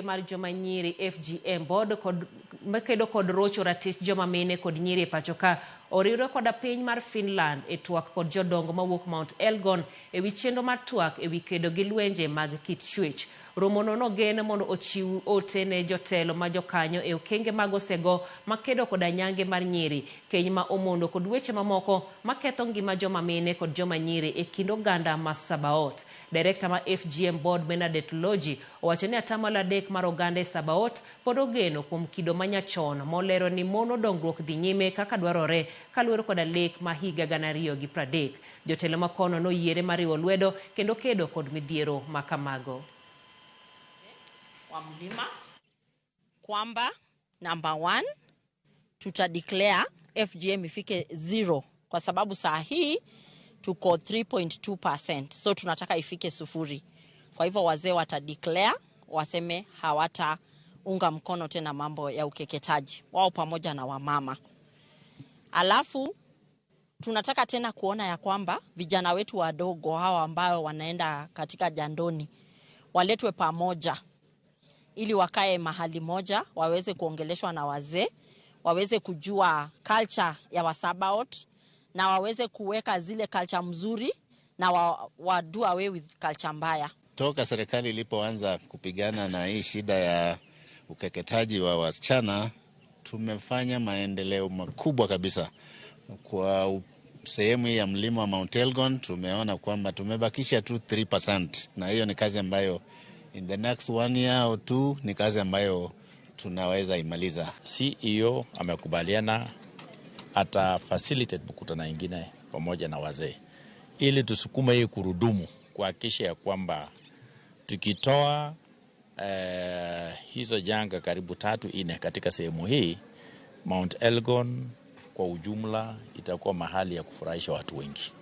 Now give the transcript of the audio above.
Mar joma nyiri FGM Board kod makedo kod rocho ratich joma mine kod nyiri e pacho ka oriwre koda piny mar Finland e twak kod jodongo mawuok Mount Elgon ewi chenro mar twak ewi kedo gi lwenje mag kit chwech. Romono nogen mondo ochiw ote ne jotelo ma jokanyo e okenge mag osego makedo koda nyange mar nyiri, keny ma omondo kod weche mamoko maketho ngima joma mine kod joma nyiri e kind oganda ma Sabaot. Director ma FGM Board Bernadette Loji owacho ni 3% mar oganda e Sabaot pod ogeno kuom kido manyachon molero ni mono dongruok dhi nyime kaka dwarore kaluwore koda lek ma higa 2030. Jotelo makono noyiere mar riwo lwedo kendo kedo kod midhiero makamago. Wa mlima kwamba number one tuta declare FGM ifike zero kwa sababu saa hii tuko 3.2%, so tunataka ifike 0. Kwa hivyo wazee wata declare waseme hawataunga mkono tena mambo ya ukeketaji wao pamoja na wamama. Alafu tunataka tena kuona ya kwamba vijana wetu wadogo hawa ambao wanaenda katika jandoni waletwe pamoja ili wakae mahali moja, waweze kuongeleshwa na wazee, waweze kujua culture ya Wasabaot na waweze kuweka zile culture mzuri na wa do away with culture mbaya. Toka serikali ilipoanza kupigana na hii shida ya ukeketaji wa wasichana, tumefanya maendeleo makubwa kabisa. Kwa sehemu hii ya mlima wa Mount Elgon tumeona kwamba tumebakisha tu 3%, na hiyo ni kazi ambayo in the next one year or two ni kazi ambayo tunaweza imaliza. CEO amekubaliana ata facilitate mkutano ingine pamoja na wazee ili tusukume hii kurudumu kuhakikisha ya kwamba tukitoa hizo janga karibu 3-4 katika sehemu hii, Mount Elgon kwa ujumla itakuwa mahali ya kufurahisha watu wengi.